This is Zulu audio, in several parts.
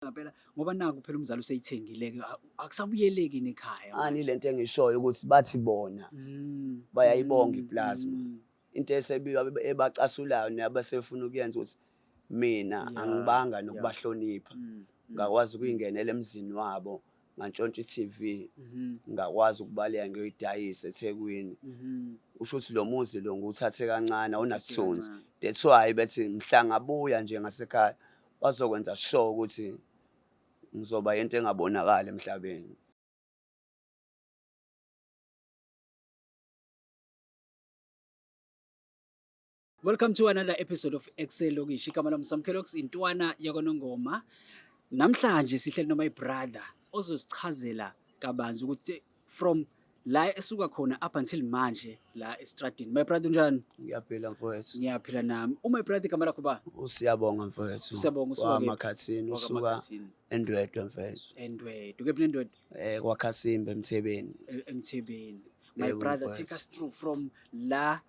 Ngempela ngoba naku phela umzali useyithengile-ke, akusabuyeleki nekhaya Ani manje. lento engishoyo ukuthi bathi bona bayayibonga iplasma. Into esebiwa ebacasulayo nabasefuna ukuyenza ukuthi mina angibanga nokubahlonipha. Ngakwazi ukuyingenela emzini wabo, ngantshontsha i-TV, ngakwazi ukubaleka ngiyoyidayisa eThekwini. Usho ukuthi lo muzi lo ngiwuthathe kancane, awunasithunzi. Kancane. That's why bethi mhla ngabuya nje ngasekhaya bazokwenza sure ukuthi ngizoba into engabonakali emhlabeni. Welcome to another episode of Excel Lokishi. Igama lami Samkelox, intwana yakwaNongoma. Namhlanje sihleli no my brother ozosichazela kabanzi ukuthi from la esuka khona up until manje la estradini. My brother, unjani? Ngiyaphila mfowethu. Ngiyaphila nami. My brother, igama lakho ba? Usiyabonga mfowethu. Usiyabonga, usuka kephi? KwaMakhathini, usuka WakaMakhathini. eNdwedwe mfowethu. Endwedwe. Kephi neNdwedwe? KwaKhasimba eMthebeni. EMthebeni. My Yebo, brother, mfowethu. Take us through from la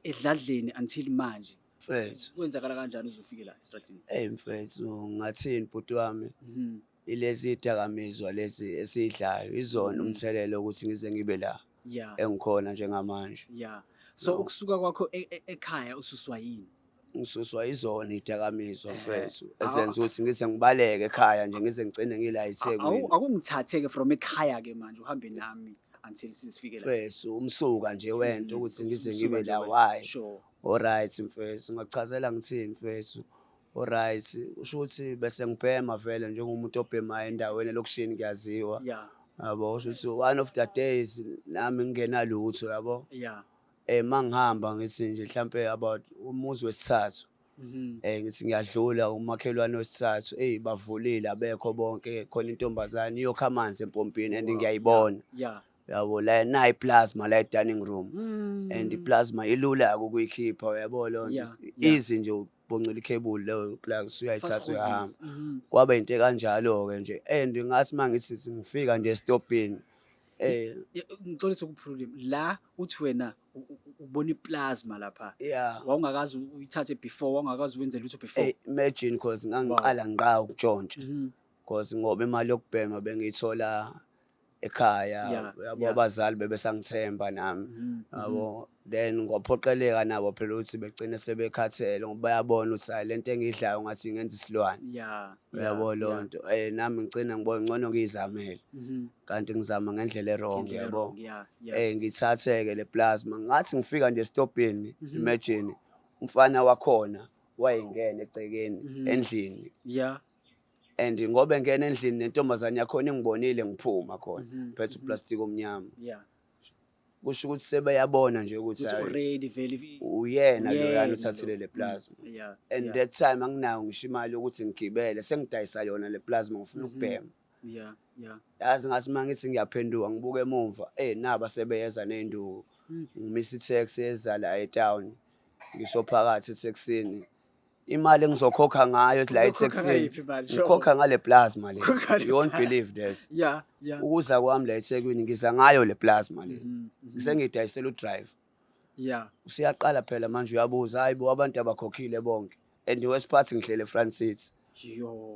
edladleni until manje. Mfowethu. Kwenzakala kanjani uze ufike la estradini? Hey mfowethu, ngathini bhuti wami? Ilezi dakamizwa lezi esidlayo izona umthelelo ukuthi ngize ngibe la engikhona njengamanje. So ukusuka kwakho ekhaya ususwa yini? Ngisuswa izona idakamizwa mfethu ezenza ukuthi ngize ngibaleke ekhaya nje, ngize ngigcine ngila eThekwini. Akungithathe ke from ekhaya ke manje uhambe nami until sisifike la. Mfethu, umsuka nje wento ukuthi ngize Umsuka ngibe nje la, wento. why? Sure. Alright mfethu, ngachazela ngithini mfethu? Alright, usho ukuthi bese ngibhema vele njengomuntu obhemayo endaweni elokishini kuyaziwa. Yabo, usho ukuthi one of the days nami ngingenalutho, yabo. Mangihamba ngithi nje mhlambe about umuzi wesithathu. Ngithi ngiyadlula umakhelwane wesithathu, hey bavulile abekho bonke, khona intombazane iyokha amanzi empompini and ngiyayibona. Yabo, la nayi plasma la dining room. And iplasma ilula ukuyikhipha, uyabo leyo nto. Easy nje ubhoncela icable leyo plug usuyayithatha Fast uyahamba. hoses. Kwaba into kanjalo ke nje. And ngathi mangithi ngifika nje estopini, Ngixolise ukuphulula la uthi wena ubona iplasma lapha. Wawungakazi uyithathe before, wawungakazi wenze lutho before. Hey, imagine because ngangiqala ngiqala ukutshontsha. Because ngoba imali yokubhema bengiyithola ekhaya, yabo, abazali bebesangithemba nami. Yabo, then ngwaphoqeleka nabo phela ukuthi begcine sebekhathele ngoba bayabona ukuthi hayi lento engidlayo ngathi ingenza isilwane. Uyabo leyo nto. Nami ngigcina ngibona ngcono ngiyizamele. Kanti ngizama ngendlela e-wrong, Ngendlela yabo. e-wrong, yeah. Ngithatheke le plasma. Ngathi ngifika nje estopini, imagine umfana wakhona wayengena egcekeni endlini. And ngoba engena endlini nentombazane yakhona ingibonile ngiphuma khona, phethe uplastic omnyama. Kusho ukuthi sebeyabona nje ukuthi Ukuthi hayi, already vele uyena loyana uyena uthathile lo. le plasma. And that time anginayo ngisho imali yokuthi ngigibele, sengidayisa yona le plasma ngifuna ukubhema. Yazi ngathi mangithi ngiyaphenduka ngibuka emumva, naba sebeyeza nezinduku. Ngimisa i-taxi eza la e-town. Ngisho phakathi e-taxini. Imali engizokhokha ngayo la Uzokhokha e-taxini, ngayiphi imali? Sure. ngikhokha ngale plasma le. Ukhokha ngale You won't plasma. believe that. Ukuza kwami la eThekwini ngiza ngayo le plasma le. Ngisengidayisela udriver. Usiyaqala phela manje uyabuza, hayi bo abantu abakhokhile bonke. And wesiphathi ngihlele front seat.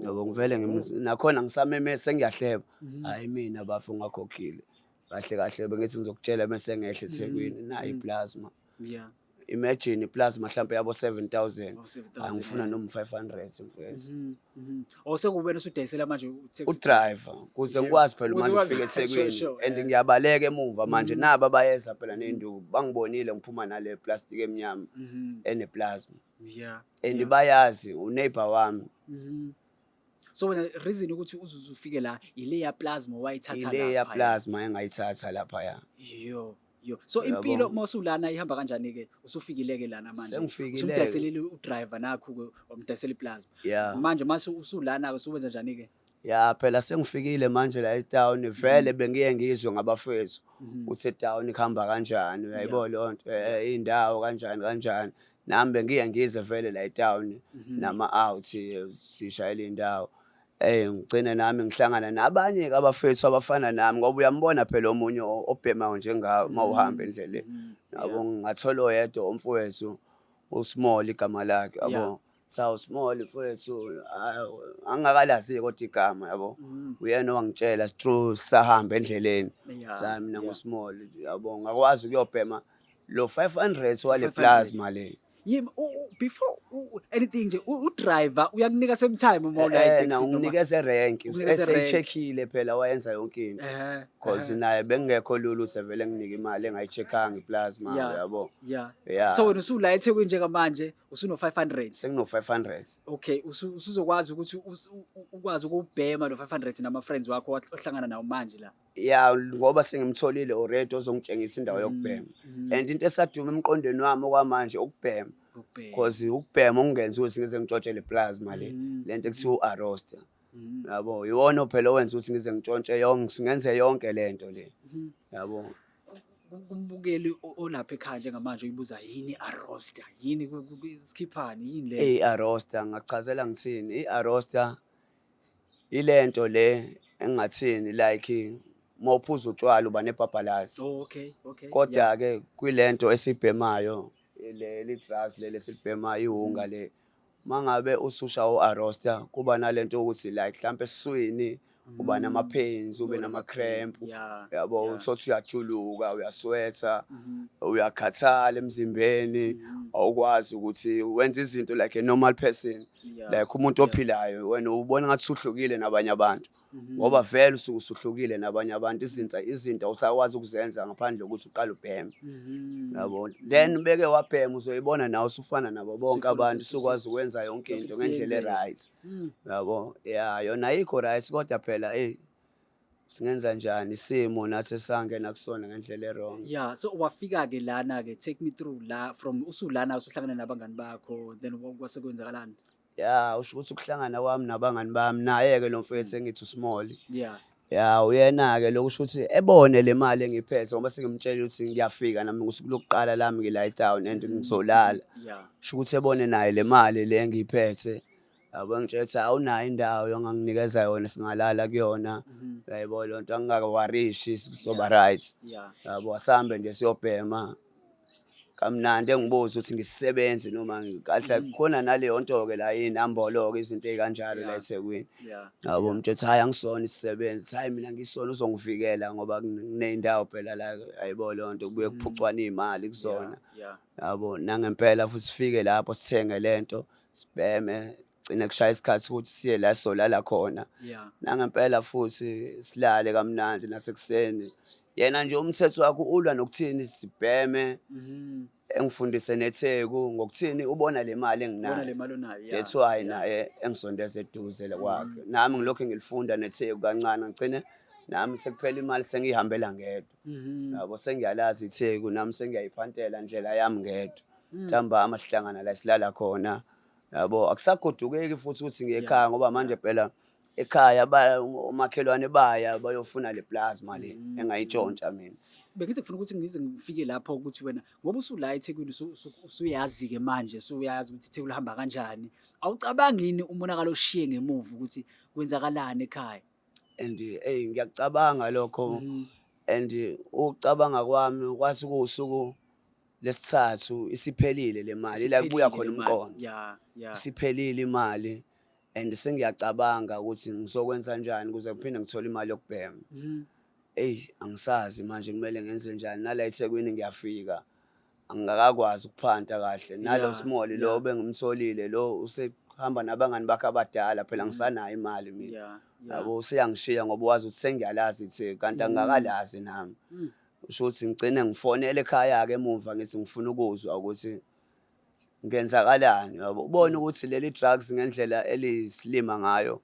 Yabo ngivele nakhona ngisameme sengiyahleba. Hayi mina bafo ngakhokhile. Kahle kahle bengithi ngizokutshela bese ngehle eThekwini nayi plasma. Imagine iplasma mhlambe yabo 7,000. Abo 7,000, Angifuna yeah. noma 500 mfethu. Oh, sekuwena usudayisela manje u-taxi Udriver kuze ngikwazi phela Ukuze manje ukwazi ukufika eThekwini. Sure, And yeah. ngiyabaleka emuva manje naba bayeza phela nezinduku bangibonile ngiphuma nale plastic emnyama eneplasma. And bayazi uneighbor wami. So wena reason ukuthi uzuze ufike la ile ya plasma wayithatha Ile ya lapha. plasma engayithatha lapha ya. Yo. Yo. So Uyabo? impilo mawusulana ihamba kanjani ke? Usufikile ke lana manje. Sengifikile. Usumdayiselile udriver nakho ke wamdayisela iplasma. Manje mase usulana ke usuwenza njani ke? Ya phela sengifikile manje la etown vele bengiye ngizwe ngabafethu ukuthi etown kuhamba kanjani, uyayibona leyo nto, indawo kanjani kanjani. Nami bengiye ngize vele la etown nama out sishayela indawo. Ngigcine nami ngihlangana nabanye ke abafethu abafana nami ngoba uyambona phela omunye obhemayo njengawe uma uhamba endleleni. Yabo ngathola oyedwa umfowethu uSmall igama lakhe, yabo. Sawu small mfowethu, angingakalazi kodwa igama, yabo. Uyena owangitshela through sisahamba endleleni. Cha, mina ngu-small, yabo, ngakwazi ukuyobhema lo 500 wale 500. plasma le. Yimi before anything nje, u-driver uyakunika same time uma ula Na etekisini unginikeza erenki. Ukunikeza erenki. Eseyi-check-ile phela, wayenza yonke into, cause naye bengekho lula ukuthi vele nginike imali engayi-check-anga iplasma, yabo. So wena usula eThekwini njengamanje, usuno 500. Sengino 500. Okay, usuzokwazi ukuthi ukwazi ukubhema lo 500 nama friends wakho ohlangana nawo manje la. Ya, ngoba sengimtholile already ozongitshengisa indawo yokubhema, and into esaduma emqondweni wami okwamanje ukubhema. Ukubhema. Cause ukubhema okungenza ukuthi ngize ngitshontshe le plasma le, lento ekuthiwa u-arrosta, yabo, iwona phela owenza ukuthi ngize ngitshontshe yonke, ngenze yonke lento le, yabo. Kumbukeli olapha ekhaya njengamanje uyibuza, yini arrosta, yini sikhiphani, yini le? I-arrosta ngachazela ngithini? I-arrosta ilento le engathini, like mawuphuza utshwala uba nebhabhalazi. Oh, okay. Kodwa ke kwilento esibhemayo le, li drugs leli esilibhemayo, iwunga le, mangabe ususha u-arrosta kuba nalento ukuthi like mhlambe esiswini uba nama-pains, ube nama-cramp, yabo, uthothi uyajuluka, uyaswetha, uyakhathala emzimbeni, awukwazi ukuthi wenze izinto like a normal person, like umuntu ophilayo. Wena ubona ngathi usuhlukile nabanye abantu, ngoba vele usuke usuhlukile nabanye abantu. Izinto awusakwazi ukuzenza ngaphandle kokuthi uqale ubheme, yabo. Then beke wabhema, uzoyibona nawe usufana nabo bonke abantu, usukwazi ukwenza yonke Yonke into ngendlela isiyenzeka. e-right, yabo. Ya, yona ayikho right, kodwa phela hey, singenza njani, isimo nathi esangena kusona ngendlela e-wrong. Yeah, so wafika ke lana ke, take me through la from usulana usuhlangana nabangani bakho, then kwase kwenzakalani? Ya, usho ukuthi ukuhlangana kwami nabangani bami, naye-ke lo mfethu engithi usmall, ya, uyena-ke lo, kusho ukuthi ebone le mali engiphethe, ngoba sengimtshela ukuthi ngiyafika nami ngosuku lokuqala lami ngila e-town and ngizolala. Sho ukuthi ebone naye le mali le engiyiphethe, yabo, ngitshela ukuthi awunayo indawo yonganginikeza yona singalala kuyona, uyayibona leyo nto, angingaka-worry-shi, sizoba right, yabo, asambe nje siyobhema kamnandi. Engibuza ukuthi ngisisebenzi noma kahle, khona naleyo nto-ke la, iy'nambolo-ke, izinto ey'kanjalo la eThekwini, yabo. Mtsho ukuthi hhayi, angisona isisebenzi, hhayi, mina ngisona, uzongivikela ngoba kuney'ndawo phela la, ayibo leyo nto, kubuye kuphucwane iy'mali kuzona, yabo. Nangempela futhi sifike lapho, sithenge lento, sibheme, gcine kushaya isikhathi ukuthi siye la sizolala khona. Nangempela futhi silale kamnandi, nasekuseni yena nje umthetho wakhe ulwa nokuthini sibheme, engifundise neTheku ngokuthini ubona le mali Ubona enginayo. Le mali onayo, yeah. That's why naye engisondeza eduze le kwakhe, nami ngilokhu ngilifunda neTheku kancane, ngigcine nami sekuphela imali sengiyihambela ngedwa, yabo, sengiyalazi iTheku nami, sengiyayiphantela ndlela yami ngedwa. Ntambama sihlangana la silala khona, yabo, akusagodukeki futhi ukuthi ngiye ekhaya, ngoba manje phela ekhaya omakhelwane baya bayofuna le plasma le engayitshontsha mina. Bengithi ngifuna ukuthi ngize ngifike lapho ukuthi wena ngoba usula eThekwini, usuyazi-ke manje, usuyazi ukuthi iTheku lihamba kanjani, awucabangi yini umonakalo oshiye ngemuva ukuthi kwenzakalani ekhaya? And hey, ngiyakucabanga lokho, and ukucabanga kwami kwase kuwusuku lesithathu isiphelile le mali, la kubuya Isiphelile khona le mali. umqondo. Isiphelile imali and sengiyacabanga ukuthi ngizokwenza njani ukuze ngiphinde ngithole imali yokubhema. Eyi, angisazi manje kumele ngenze njani, nala eThekwini ngiyafika angikakwazi ukuphanta kahle nalo small lo bengimtholile, lo usehamba nabangani bakhe abadala phela, ngisanayo imali mina, yabo, useyangishiya ngoba wazi ukuthi sengiyalazi iTheku, kanti angikakalazi nami. Kusho ukuthi ngigcine ngifonele ekhaya-ke emuva, ngithi ngifuna ukuzwa ukuthi ngenzakalani, yabo, ubone ukuthi leli drugs ngendlela eliyisilima ngayo.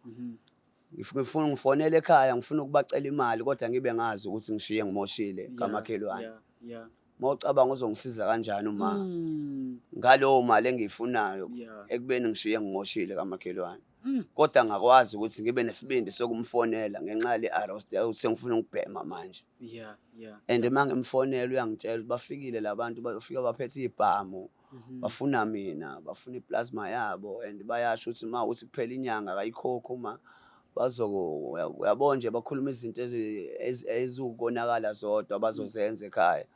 Ngifuna ngifonele ekhaya, ngifuna ukubacela imali, kodwa ngibe ngazi ukuthi ngishiye ngimoshile kamakhelwane. Mawucabanga, uzongisiza kanjani uma ngalowo mali engiyifunayo, ekubeni ngishiye ngimoshile kamakhelwane? Kodwa ngakwazi ukuthi ngibe nesibindi sokumfonela ngenxa yale arrest ukuthi sengifuna ukubhema manje. And uma ngimfonela uyangitshela ukuthi bafikile labantu, bafika baphethe ibhamu, bafuna mina, bafuna iplasma yabo, and bayasho ukuthi uma uthi kuphela inyanga akayikhokhi uma Uyabona nje, bakhuluma izinto eziwukonakala zodwa abazozenza ekhaya.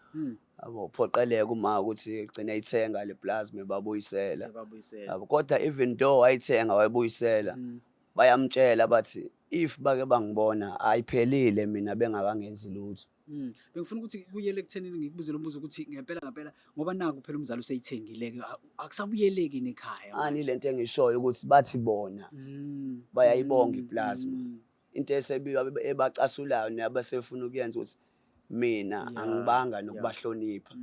Yabo, uphoqeleka uma ukuthi egcine eyithenga le plasma, ebabuyisela. Ebabuyisela. Yabo, kodwa even though wayithenga wayibuyisela, bayamtshela bathi if bake bangibona ayiphelile mina bengakangenzi lutho. Bengifuna ukuthi kuyele ekuthenini ngikubuze lo mbuzo ukuthi ngempela ngempela, ngoba naku phela umzali useyithengile-ke, akusabuyeleki nekhaya Ani manje. Lento engishoyo ukuthi bathi bona bayayibonga iplasma. Into esebiwa ebacasulayo nabasefuna ukuyenza ukuthi mina angibanga nokubahlonipha.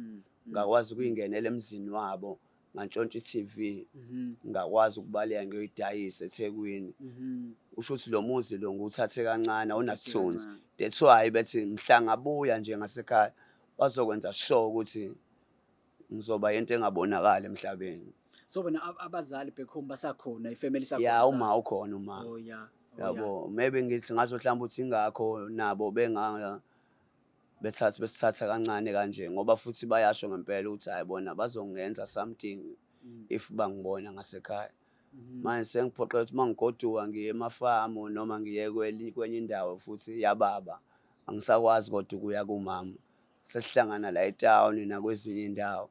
Ngakwazi ukuyingenela emzini wabo, ngantshontsha i-TV, ngakwazi ukubaleka ngiyoyidayisa eThekwini. Usho ukuthi lo muzi lo ngiwuthathe kancane, awunasithunzi. Kancane. That's why bethi mhla ngabuya nje ngasekhaya bazokwenza sure ukuthi ngizoba into engabonakali emhlabeni. So bona abazali back home basakhona, ifamily isakhona? Ya, uma ukhona uma. Oh, yeah. Yabo, maybe ngithi ngazo mhlawumbe ukuthi ingakho nabo benga bethatha besithatha kancane kanje, ngoba futhi bayasho ngempela ukuthi hayi, bona bazongenza something if bangibona ngasekhaya. Manje sengiphoqela ukuthi mangigoduka ngiye emafamu noma ngiye kwenye indawo futhi yababa, angisakwazi kodwa ukuya kumama, sesihlangana la etown nakwezinye indawo.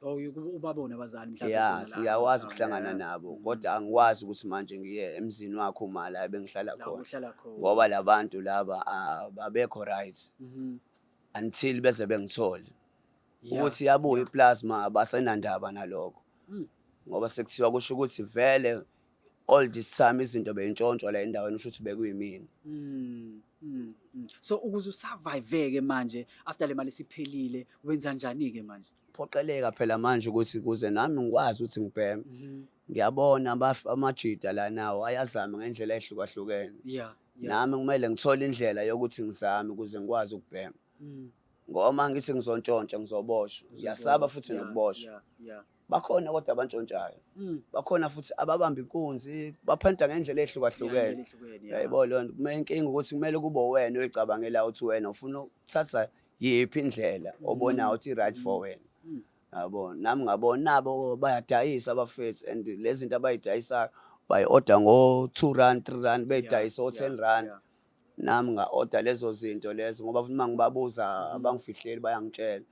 Oh, ubabona abazali mhlawumbe Ya. khona la Siyakwazi e-town, ukuhlangana nabo, kodwa angikwazi ukuthi manje ngiye emzini wakho uma la bengihlala La khona, uhlala khona. ngoba labantu laba abekho right until beze bengithole ukuthi yabuya iplasma, abasenandaba nalokho, ngoba sekuthiwa kusho ukuthi vele all this time izinto beyintshontshwa la endaweni, usho ukuthi bekuyimina. So ukuze usurvive-ke manje after le mali isiphelile, wenza njani-ke manje? Phoqeleka phela manje ukuthi kuze nami ngikwazi ukuthi ngibheme, ngiyabona amajida la nawo ayazama ngendlela ehlukahlukene. Nami kumele ngithole indlela yokuthi ngizame ukuze ngikwazi ukubhema, ngoba uma ngithi ngizontshontsha ngizoboshwa, ngiyasaba futhi nokuboshwa. Bakhona kodwa abantshontshayo, bakhona futhi ababamba inkunzi, baphenta ngendlela ehlukahlukene. Yeah, indlela ehlukene, yeah. Yayibona leyo nto. Kumele inkinga ukuthi kumele kube wena oyicabangela ukuthi wena ufuna ukuthatha yiphi indlela obonayo ukuthi i-right for wena. Yabo, nami ngabona nabo bayadayisa abafethu, and lezi zinto abayidayisayo bayi-order ngo-R2, R3, beyidayisa o-10 rand. Nami nga-order lezo zinto lezo, ngoba futhi uma ngibabuza abangifihleli, bayangitshela.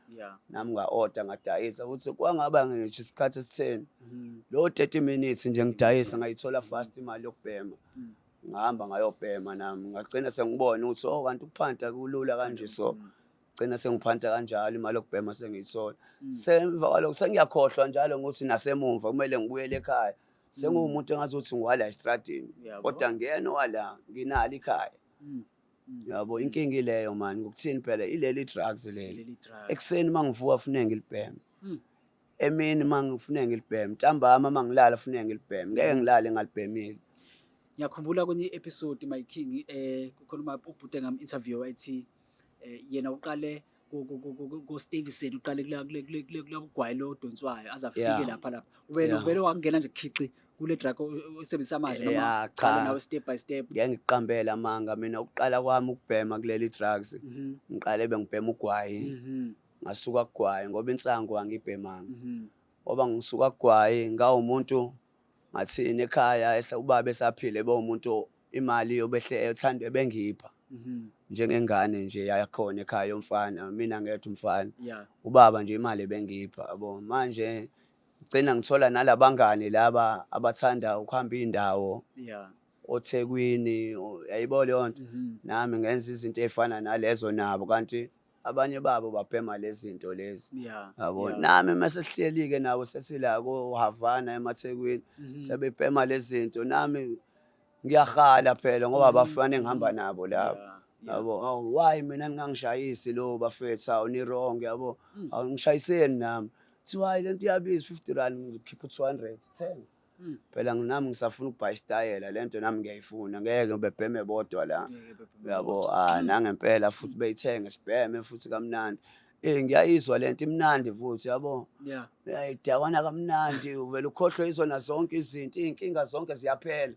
Nami nga-order, ngadayisa futhi, kwangaba ngisho isikhathi esitheni, lo 30 minutes nje ngidayisa ngayithola fast imali yokubhema. Ngahamba ngayobhema nami, ngagcina sengibona ukuthi oh, kanti ukuphanta kulula kanje. So gcina sengiphanta kanjalo, imali yokubhema sengiyithola. Semva kwalokho sengiyakhohlwa njalo ngokuthi nasemumva kumele ngibuyele ekhaya. Senguwumuntu engazuthi ngiwala estradini, kodwa ngiyena owala, nginalo ikhaya. Yabo, inkinga ileyo mani, ngokuthini phela ileli drugs leli. Leli drugs. Ekuseni uma ngivuka funeke ngilibheme, emini uma ngifuneke ngilibheme, ntambama uma ngilala funeke ngilibheme, ngeke ngilale ngalibhemile. Ngiyakhumbula kwenye i-episode, my king, kukhuluma ubhuti engam-interview, wayethi yena uqale ko-Stevison, uqale kula kugwayi lo odonswayo aze afike lapha wena uvele wangena nje khici kule drug osebenzisa manje, noma Yeah, uqale cha. nawe step by step? Ngeke ngiqambele amanga, mina ukuqala kwami ukubhema kuleli drugs, ngiqale bengibhema ugwayi. Ngasuka kugwayi ngoba insangu angibhemanga, ngoba ngisuka kugwayi ngawumuntu ngathini ekhaya ubaba esaphile bewumuntu imali yobehle ethanda ebengipha njengengane nje yakhona ekhaya yomfana, mina ngedwa umfana. Ubaba nje imali ebengipha, yabo. Manje ngicina ngithola nalabangani laba abathanda ukuhamba indawo oThekwini, yayibo leyo nto. Nami ngenza izinto ey'fana nalezo nabo, kanti abanye babo babhema lezi zinto lezi, yabo. Nami mase sihleli-ke nabo, sesila ko-Havana emaThekwini, sebebhema lezi zinto, nami ngiyahala phela ngoba abafana engihamba nabo labo. Yabo, oh, why mina ningangishayisi lo bafethu? Awu, ni-wrong, yabo. Awu, ngishayiseni nami. Kuthiwa hayi, lento iyabiza, R50, ngikhipha u-200, thenga phela. Nami ngisafuna ukubhaya isitayela, lento nami ngiyayifuna, ngeke bebheme bodwa la. Ngeke bebheme. Yabo, ah, nangempela futhi beyithenge, sibheme futhi kamnandi. Ngiyayizwa lento, imnandi futhi, yabo. Uyayidakwana kamnandi, uvele ukhohlwe izona zonke izinto, iy'nkinga zonke ziyaphela.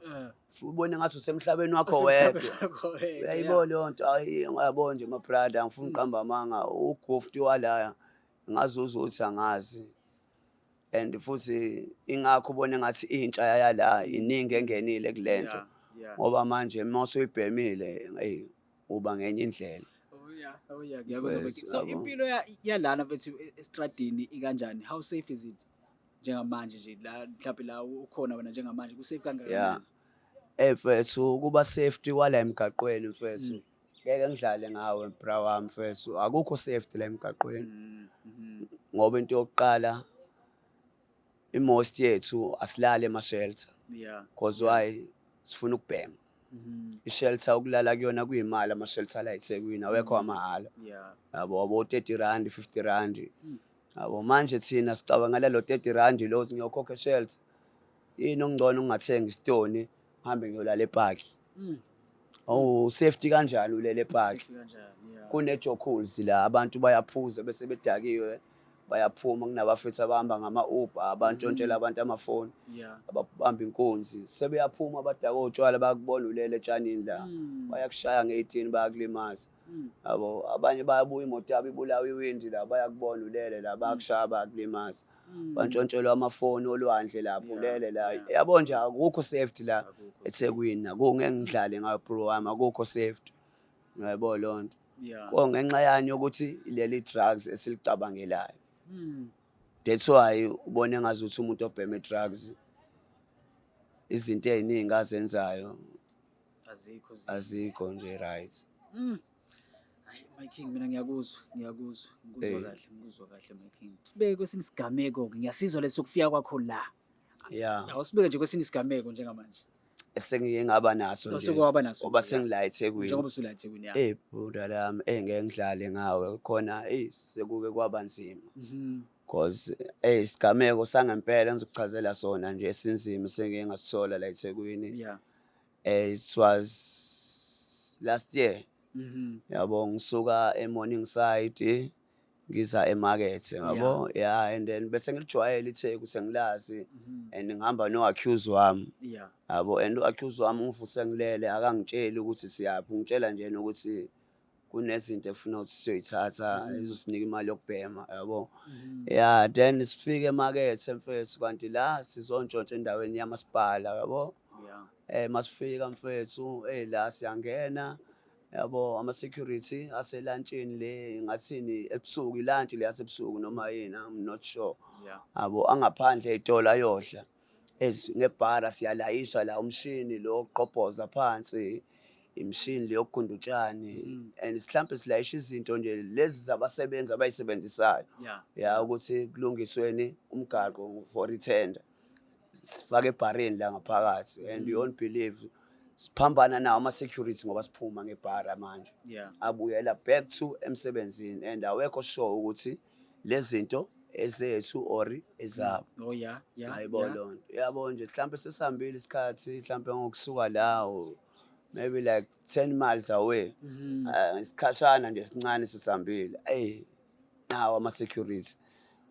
Ubone ngathi usemhlabeni wakho wedwa. Usemhlabeni wakho wedwa, yeah. Uyayibona leyo nto? Ayi, ngiyabona nje, ma-brother, ngifuna uqamba amanga, ugufti walaya ngazuza ukuthi angazi, and futhi ingakho ubone ngathi intsha yala iningi engenile kulento. Ngoba manje uma usuyibhemile, eyi, uba ngenye indlela. Oh yeah, ngiyakuzwa, my king. Mfethu, So yabo. impilo yalana, mfethu, estradini ikanjani? How safe is it njengamanje nje la, mhlawumbe la ukhona wena njengamanje, ku-safe kangakanani? Mfethu, kuba safety kwala emgaqweni, mfethu. Ngeke ngidlale ngawe, bra wami, mfethu. Akukho safety la emgaqweni. Ngoba into yokuqala, i-most yethu asilali ema-shelter. 'Cause why? Sifuna ukubhema. I-shelter ukulala kuyona kuyimali, ama-shelter la eThekwini awekho amahhala. Yabo, wabo R30, R50. Yabo, manje thina sicabangela lo R30 lo ukuthi ngiyokhokha e-shelter. Yini okungcono ngingathenga isitoni, ngihambe ngiyolala epaki. Oh, safety kanjani ulele epaki? Safe kanjani? Yeah. Kune-jokuls la, abantu bayaphuza bese bedakiwe, bayaphuma, kunabafethu abahamba ngama-Uber abantshontshela abantu amafoni, ababamba inkunzi, sebeyaphuma abadakwa otshwala, bayakubona ulele etshanini la, bayakushaya ngey'tini, bayakulimaza. Yabo, abanye bayabuya, imoto yabo ibulawa iwindi la, bayakubona ulele la, bayakushaya, bayakulimaza. Bantshontshelwa amafoni olwandle lapho, ulele la. Yabo nje, akukho safety la Akukho. eThekwini. Akungeke ngidlale ngayo, bro wami, akukho safety. Uyayibona leyo nto? Yeah. Ngenxa yani yokuthi leli drugs esilicabangelayo. That's why ubone ngazuthi umuntu obhema drugs, izinto ey'ningi azenzayo Azikho azikho nje right. Hayi, my king, mina ngiyakuzwa, ngiyakuzwa, ngikuzwa kahle, ngikuzwa kahle, my king. Sibeke kwesinye isigameko-ke, ngiyasizwa leso kufika kwakho la. Awusibeke nje kwesinye isigameko njengamanje. Esengike ngaba naso nje. Osuke waba naso Ngoba nje, yeah. sengila eThekwini. Njengoba usula eThekwini, ya. Bhuda lami, ngeke ngidlale ngawe khona, sekuke kwaba nzima. 'Cause isigameko sangempela engizokuchazela sona nje esinzima sengike ngasithola la eThekwini. It was last year. Yabo, ngisuka eMorningside ngiza emakethe, yabo, yeah, and then bese ngilijwayele iTheku, sengilazi, and ngihamba no-accuse wami. Yabo, and u-accuse wami ungivuse ngilele, akangitsheli ukuthi siyaphi, ungitshela nje nokuthi kunezinto efuna ukuthi siyoyithatha ezosinika imali yokubhema, yabo. Yeah, then sifike emakethe, mfethu, kanti la sizontshontsha endaweni yamasipala, yabo. Masifika, mfethu, la siyangena, yabo, ama-security aselantshini le, ngathini ebusuku, ilantshi le yasebusuku noma yini, I'm not sure. Yabo, angaphandle ey'tolo ayodla. Ngebhara siyalayisha la umshini lo ogqobhoza phansi, imishini le yokugunda utshani, and mhlampe silayisha izinto nje lezi zabasebenzi abayisebenzisayo. Ya, ukuthi kulungisweni umgaqo for i-tender. Sifake ebhareni la ngaphakathi, and you won't believe, siphambana nawo ama-security ngoba siphuma ngebhara manje. Abuyela back to emsebenzini and awekho sure ukuthi lezi zinto ezethu or ezabo. Hayibo, leyo nto. Yabo nje, mhlampe sesihambile isikhathi, mhlampe ngokusuka la maybe like 10 miles away. Isikhashana nje esincane sisihambile. Ey, nawo ama-security.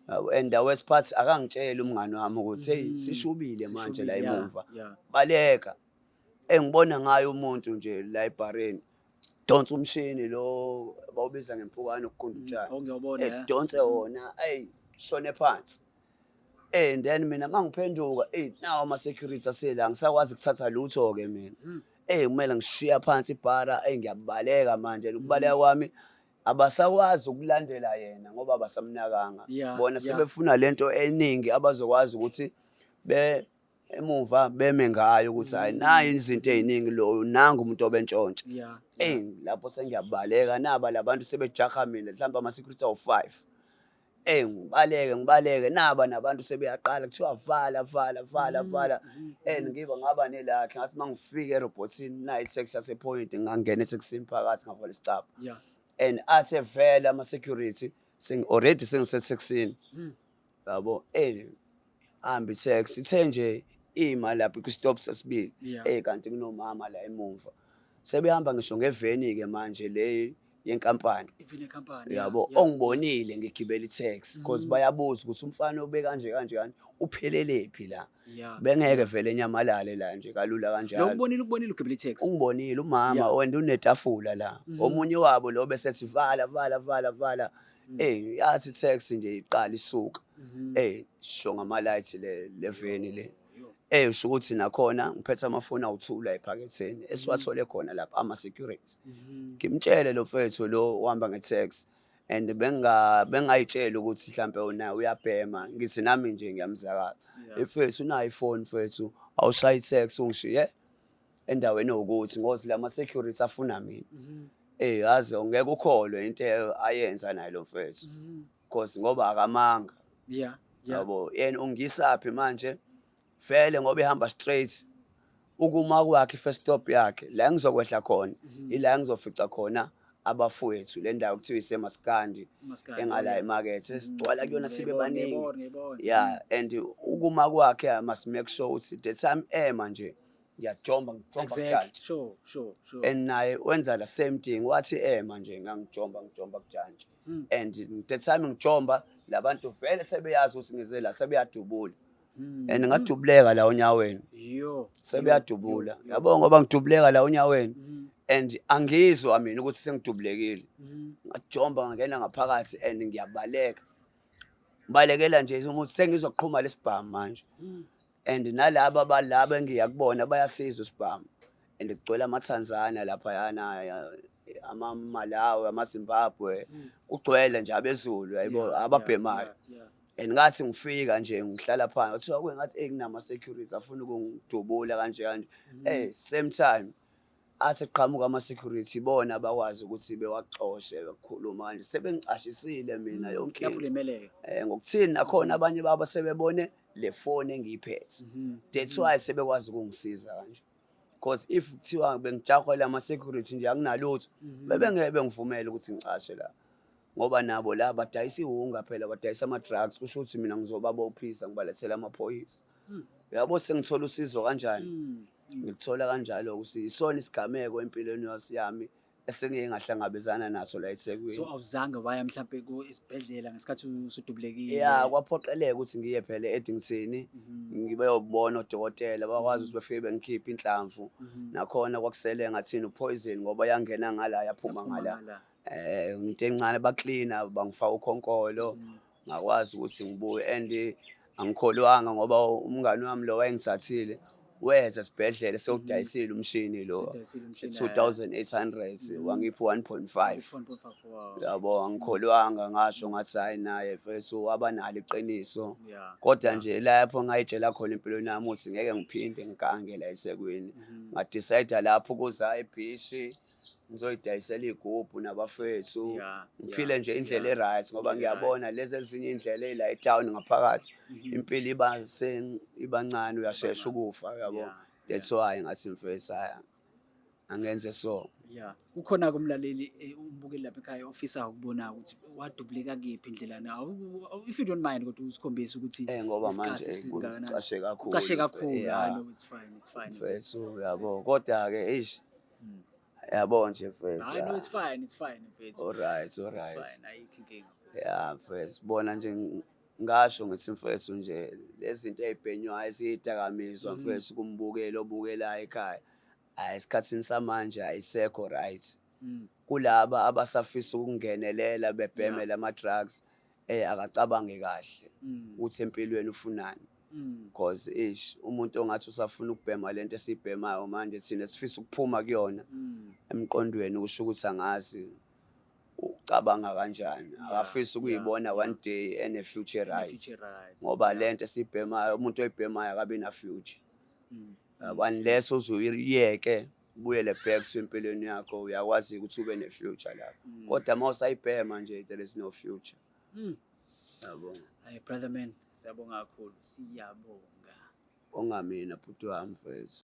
Yabo, and the worst part, akangitsheli umngani wami ukuthi hey, sishubile manje la Sishubile, yeah, emuva. Baleka. Engibona ngayo umuntu nje la ebhareni, donsa umshini lo bawubiza ngempukane ukugunda utshani. Oh, ngiyawubona, yeah. Edonse wona, ey, shone phansi. And then mina mangiphenduka, nawo ama security asela, ngisakwazi ukuthatha lutho ke mina. Kumele ngishiya phansi ibhara, ngiyabaleka manje, ukubaleka kwami abasakwazi ukulandela yena ngoba abasamnakanga. Bona sebefuna lento eningi abazokwazi ukuthi be emuva beme ngayo ukuthi hayi, nayi izinto eziningi, lo nangu umuntu obentshontsha. Lapho sengiyabaleka, naba labantu sebejaha mina, mhlawumbe ama security awu5. Ngibaleke, ngibaleke, naba nabantu sebeyaqala kuthiwa vala, vala, vala, vala. Ngiba ngaba nelakhe, ngathi mangifika erobotini nayi taxi yase Point, ngangena etaxini phakathi, ngavala isicabha. And asevele ama security, seng already sengise taxini. Yabo, hamba taxi ithe nje ima lapha ku stop sesibili. Kanti kunomama la emuva. Sebehamba ngisho ngeveni ke manje le yenkampani. Iveni yenkampani. Yabo, ongibonile ngigibela i-taxi because bayabuza ukuthi umfana obe kanje kanje kanje uphelele phi la. Bengeke vele enyamalale la nje kalula kanjalo. Lo ukubonile ugibela i-taxi. Ungibonile umama wena unetafula la. Omunye wabo lo bese sivala, vala, vala, vala. Yathi taxi nje iqala isuka. Sho ngama lights le veni le. Usho ukuthi nakhona ngiphethe amafoni awu-2 la ephaketheni esiwathole khona lapha ama-security. Ngimtshele lo mfethu lo uhamba nge-taxi and bengayitsheli ukuthi mhlampe unaye uyabhema, ngithi nami nje ngiyamzakala. Mfethu, unayo ifoni mfethu, awushaye i-taxi ungishiye endaweni ewukuthi ngoba la ma-security afuna mina. Yazi ngeke ukholwe into ayenza naye lo mfethu, 'cause ngoba akamanga. Yabo, yena ungisaphi manje vele ngoba ehamba straight, ukuma kwakhe, first stop yakhe la engizokwehla khona, ila engizofica khona abafowethu, le ndawo kuthiwa iseMaskandi. Maskandi, engala emakethe esigcwala kuyona sibe baningi. Ngiyayibona, ngiyayibona. Yeah, and ukuma kwakhe I must make sure ukuthi the time ema nje ngiyajomba, ngijomba kujantshi. And naye wenza the same thing, wathi ema nje ngangijomba, ngijomba kujantshi. And the time ngijomba, labantu vele sebeyazi ukuthi ngize la, sebeyadubula. And ngadubuleka la onyaweni. Yo. Sebeyadubula. Yo, yo. Yabo, ngoba ngidubuleka la onyaweni and angizwa mina ukuthi sengidubulekile. Ngajomba, ngangena ngaphakathi and ngiyabaleka, ngibalekela nje ukuthi sengizoqhuma lesibhamu manje. And nalaba balaba engiya kubona bayasizwa isibhamu and kugcwele amaTanzania laphayana, amaMalawi, amaZimbabwe, kugcwele nje abezulu, yayibo, ababhemayo. And ngathi ngifika nje ngihlala phansi, kuthiwa kuye ngathi kunama-security afuna ukungidubula kanje kanje. Same time athi qhamuka ama-security, bona bakwazi ukuthi bewaxoshe, bekhuluma kanje sebengicashisile mina yonke Lapho into. ulimeleke. Ngokuthini nakhona abanye babo sebebone le phone engiyiphethe, that's why sebekwazi ukungisiza kanje, because if kuthiwa bengijahwela ama-security nje akunalutho, bebengeke bengivumele ukuthi ngicashe la, ngoba nabo la badayisa iwunga phela, badayisa ama-drugs. Kusho ukuthi mina ngizobabophisa ngibalethele amaphoyisa. Uyabo, sengithola usizo kanjani? Ngilithola kanjalo ukuthi isona isigameko empilweni yami esengike ngahlangabezana naso la eThekwini. So awuzange waya mhlampe ku esibhedlela ngesikhathi usudubulekile? Ya, kwaphoqeleka ukuthi ngiye phela e-Addington, ngibeyobona odokotela, bakwazi ukuthi befike bengikhiphe inhlamvu. Nakhona kwakusele ngathini upoison ngoba yangena ngala yaphuma Yaphuma ngala. Ngala. Into encane, baklina, bangifaka ukhonkolo, ngakwazi ukuthi ngibuye. And angikholwanga ngoba umngani wami lo wayengithathile weza esibhedlela sewudayisile umshini lo. Sewudayisile umshini. 2800, wangipha 1.5. 1.5, wow. Yabo, angikholwanga, ngasho ngathi hayi, naye first waba nalo iqiniso. Kodwa nje lapho ngayitshela khona empilweni yami ukuthi ngeke ngiphinde ngigange la eThekwini. Ngadecide lapho ukuza ebhishi ngizoyidayisela iy'gubhu nabafethu, ngiphile nje indlela e-right, ngoba Indlela. ngiyabona lezi ezinye iy'ndlela ey'la etown ngaphakathi, impilo iba iba ncane, uyashesha ukufa, uyabo. That's why ngathi mfethu, hhayi, angenze so. Yeah. Kukhona kumlaleli umbukeli lapha ekhaya ofisa ukubona ukuthi wadubuleka kephi indlela na. If you don't mind kodwa usikhombise ukuthi Ngoba isikhathi manje singakanani. kucashe kakhulu. Ucashe kakhulu. Yeah. No, it's fine, it's fine. Mfethu, uyabo, kodwa-ke eish, yabo nje mfethu. Hayi no, it's fine, it's fine mfethu. Alright, It's alright. fine, ayikho inkinga. Ya mfethu, bona nje ngasho ngithi mfethu nje lezi zinto ey'bhenywayo eziyidakamizwa mfethu, kumbukeli obukelayo ekhaya, hhayi, esikhathini samanje ayisekho right. Kulaba abasafisa ukungenelela bebheme lama-drugs, akacabange kahle ukuthi empilweni ufunani, 'cause ish, umuntu ongathi usafuna ukubhema lento esiyibhemayo manje thina sifisa ukuphuma kuyona, emqondweni kusho ukuthi angazi ucabanga kanjani, akafisi ukuyibona one day ene future, right? Future, right. Ngoba lento esiyibhemayo, umuntu oyibhemayo akabi na future. Yabo, unless uze uyiyeke ubuyele back to empilweni yakho, uyakwazi ukuthi ube ne-future lapho, kodwa uma usayibhema nje, there is no future. Yabo. Hayi brother man, siyabonga kakhulu. Siyabonga. Ongamina bhuti wami mfethu.